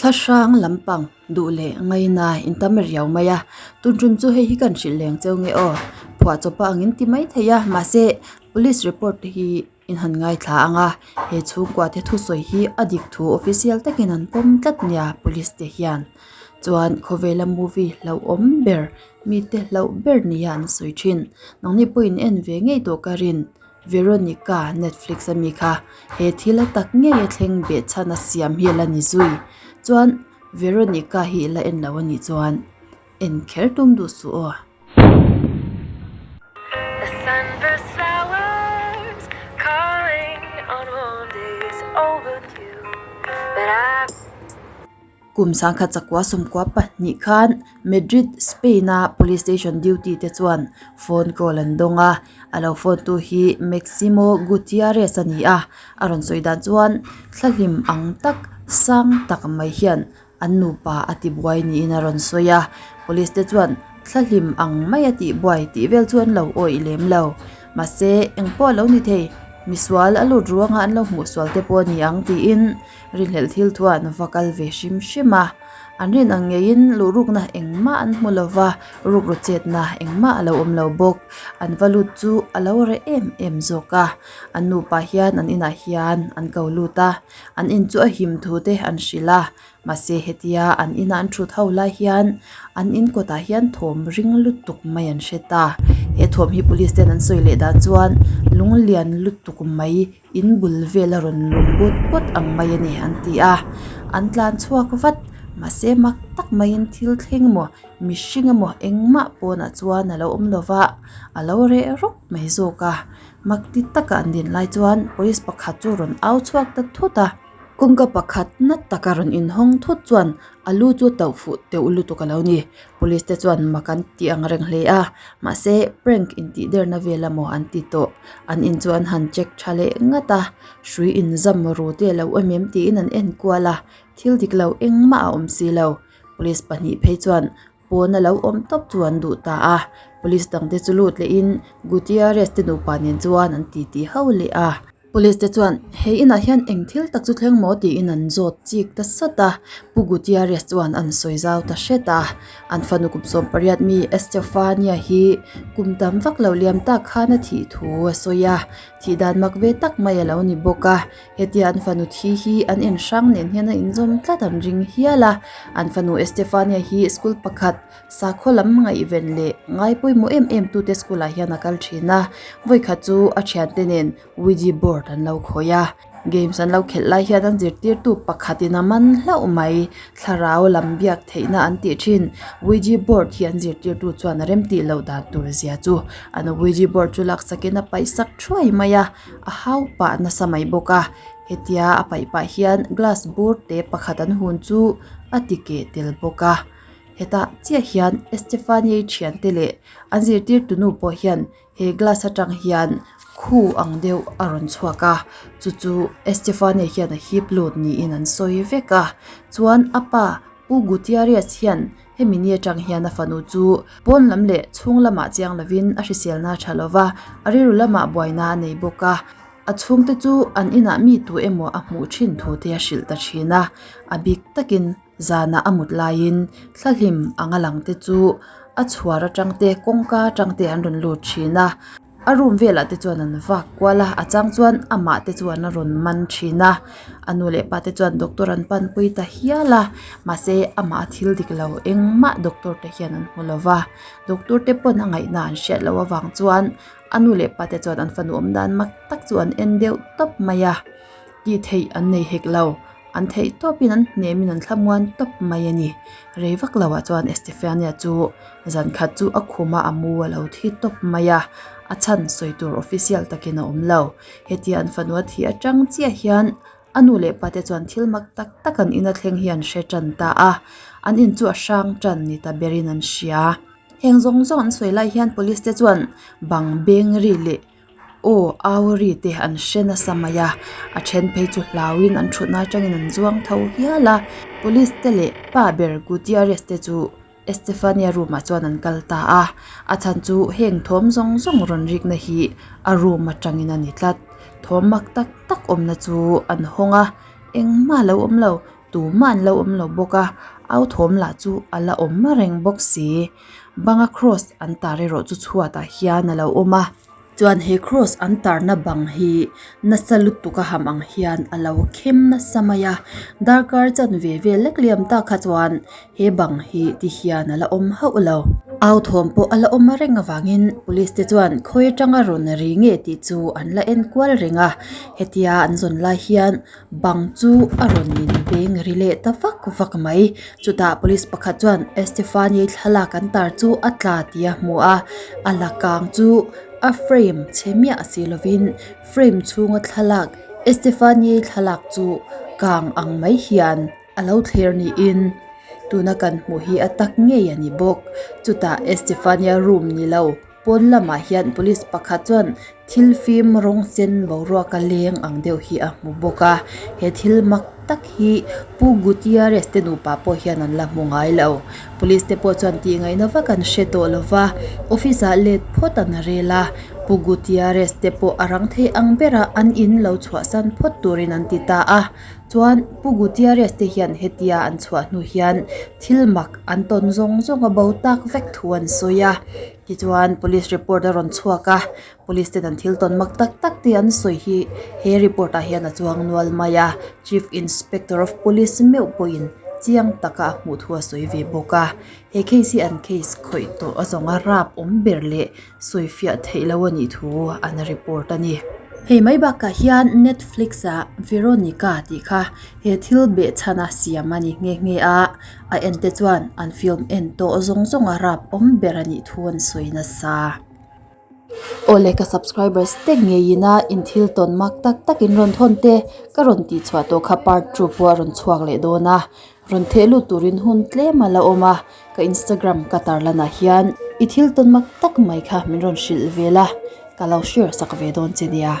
Thlahrang lampang duh leh ngaina in tam riau mai a tun tum chu hei hi kan hrilh leng cheu nge aw phuahchawp a ang in ti mai thei a mahse police report te hi in han ngaithla ang a he chhungkua te thusawi hi a dik thu official takin an pawm tlat nia police te hian chuan khawvela movie hlauhawm ber mite hlauh ber nia an sawi thin nangni pawhin en ve ngei tawh ka rin. Veronica Netflix ami kha he thil a tak ngei a thleng beh chhan a siam hi a la ni zui chuan Veronica hi la en lo a nih chuan en kher tum duh suh aw. Kum sangkhat chakua sawmkua pahnih khan Madrid, Spain-a police station duty te chuan phone call an dawng a, a lo phone tu hi Maximo Gutierrez a ni a, a rawn sawi dan chuan thlahlim ang tak sang tak mai hian an nupa a tibuai niin a rawn sawi a, police te chuan thlahlim ang mai a tihbuai tih vel chu an lo awih lem lo, mahse engpawh a lo ni thei, misual a lut ruanga an lo hmuhsual te pawh a ni ang tiin. Rinhlelh thil thuan va kal ve hrim hrim a, an rin ang ngeiin luhrukna engmah an hmu lo va, rukru chetna engmah a lo awm lo bawk. An va lut chu a lo reh em em zawk a, an nupa hian an inah hian an ko lut a, an in chu a him thu te an hrilh a, mahse hetia an ina an thut ho lai hian an in kawtah hian thawm ring lutuk mai an hre ta. He thawm hi police ten an sawi leh dan chuan lunglian lutuk mai In bul vel a rawn lum but but ang mai a ni an ti a, an tlan chhuak vat mahse mak tak maiin thil thleng emaw mihring emaw engmah pawnah chuan a lo awm lo va, a lo reh rawk mai zawk a, mak ti taka an din lai chuan police pakhat chu a rawn au chhuak ta thut a. Kawngka pakhat na taka rawn inhawng thut chuan a lu chu tauh fuh teuh lutuk a lo ni. Police te chuan mak an ti ang reng hle a, mahse prank intih derna vel emaw an ti tawh. An in chu an han check tha leh ngat a, hrui inzam ru te a lo awm em tiin an en kual a, thil dik lo engmah a awm si lo. Police pahnih phei chuan pawn a lo awm tawp chu an duh ta a, police dangte chu lut lehin Gutierrez te nupa nen chuan an titi ho leh a. Police te chuan he inah hian eng thil tak chu thleng maw tiin an zawt chik ta sat a, Pu Gutierrez chuan an sawi zau ta hret a, an fanu kum sawm pariat mi Estefania hi kum tam vak lo liam tak khan a thih thu a sawi a, thih dan mak ve tak mai a lo ni bawk a, hetia an fanu thi hi an inhrang nen hian a inzawm tlat an ring hial a, an fanu Estefania hi school pakhat Sakhaw lam ngaihven leh ngai pawimawh em em tute school ah hian a kal thin a, vawikhat chu a thiante nen Ouija board an lo khawih a, games an lo khelh lai hian an zirtirtu pakhatin a man hlauh mai, thlarau lam biak theihna an tih thin, Ouija board hi an zirtirtu chuan a rem tih loh dan tur zia chu an Ouija board chu laksakin a paih sak thuai mai a, a hau pah nasa mai bawk a, hetia a paih pah hian glass bur te pakhat an hun chu a ti keh tel bawk a. Hetah chiah hian Estefaniei thiante leh an zirtirtu nu pawh hian he glass atang hian khu ang deuh a rawn chhuak a chu chu Estefaniei hian a hip lut niin an sawi vek a chuan a pa Pu Gutierrez hian hemi ni atang hian a fanu chu pawn lam leh chhung lamah chiang lovin a hriselna a tha lova a rilru lamah buaina a nei bawk a a chhungte chu an inah mi tu emaw a hmuh thin thu te a hrilh ta thin a a bik takin. Zanah a mut laiin thlahlim anga lang te chu a chhuar atang te kawngka atang te an rawn lut thin a a room velah te chuan an vak kual a a chang chuan amah te chuan a rawn man thin a a nu leh pa te chuan doctor an pan pui ta hial a mahse amah a thil dik lo engmah doctor te hian an hmu lo va doctor te pawn a ngaihna an hriat loh avang chuan a nu leh pa te chuan an fanu awm dan mak tak chu an en deuh tawp mai a tih theih an nei hek lo. An theih tawpin an hnemin an thlamuan tawp mai a ni. Rei vak loah chuan Estefania chu zan khat chu a khuma a mu a lo thi tawp mai a, a chhan sawi tur official takin a awm lo. Hetia an fanu a thih atang chiah hian a nu leh pate chuan thil mak tak tak an ina thleng hi an hre tan ta a, an in chu a hrang tan ni ta berin an hria. Heng zawng zawng an sawi lai hian police te chuan bang beng ri leh Aw au ri te an hre nasa mai a, a then phei chu hlauin an thutna atangin an zuang tho hial a, police te leh pa ber Gutierrez te chu Estefania room ah chuan an kal ta a, a chhan chu heng thawm zawng zawng rawn rikna hi a room atangin a ni tlat, thawm mak tak tak awmna chu an hawng a, engmah a lo awm lo. Tumah an lo awm lo bawk a, au thawm lah chu a la awm reng bawk si. Banga cross an tar erawh chu chhuatah hian a lo awm a. Chuan he cross an tarna bang hi nasa lutuk a ham ang hian a lo khem nasa mai a, darkar chanve vel lek liam tak kha chuan he bang hi ti hian a la awm hauh lo. Au thawm pawh a la awm reng avangin police te chuan khawi atanga rawn ri nge tih chu an la en kual reng a, hetia an zawn lai hian bang chu a rawn in beng ri leh ta vak vak mai. Chutah police pakhat chuan Estefani thlalak an tar chu a tla tih a hmu a, a la kang chu a frame chhe miah si lovin frame chhunga thlalak Estefani thlalak chu kang ang mai hian a lo thler niin tuna kan hmuh hi a tak ngei a ni bawk. Chutah Estefania room ni lo. Pawn lamah hian police pakhat chuan thil fim rawng sen boruak a leng ang deuh hi a hmu bawk a he thil mak tak hi Pu Gutierrez te nupa pawh hian an la hmu ngai lo police te pawh chuan tih ngaihna vak an hre tawh lo va office ah let phawt an rel a Pu Gutierrez te pawh a rang thei ang bera an in lo chhuahsan phawt turin an ti ta a chuan Pu Gutierrez te hian hetia an chhuah hnu hian thil mak an tawn zawng zawng a bo tak vek thu an sawi a. Tichuan police report a rawn chhuak a, police ten an thil tawn mak tak tak te an sawi hi he report ah hian a chuang nual mai a, chief inspector of police meuh pawhin chiang taka a hmuh thu a sawi ve bawk a, he case hi an case khawih tawh a zawnga rap awm ber leh sawi fiah theih loh a nih thu an report a ni. Hei mai bakah hian Netflix ah Veronica tih kha he thil behchhana siam a ni nghe nghe a. A en te chuan an film en tawh zawng zawng a rap awm ber a nih thu an sawi nasa. Awle ka subscribers te ngeiin a in thil tawn mak tak tak in rawn thawn te ka rawn tih chhuah tawh kha part two pawh a rawn chhuak leh dawn a, rawn theh lut turin hun tlem a la awm a, ka instagram ka tarlan ah hian i thil tawn mak tak mai kha min rawn hrilh vel a, ka lo share sak ve dawn che nia.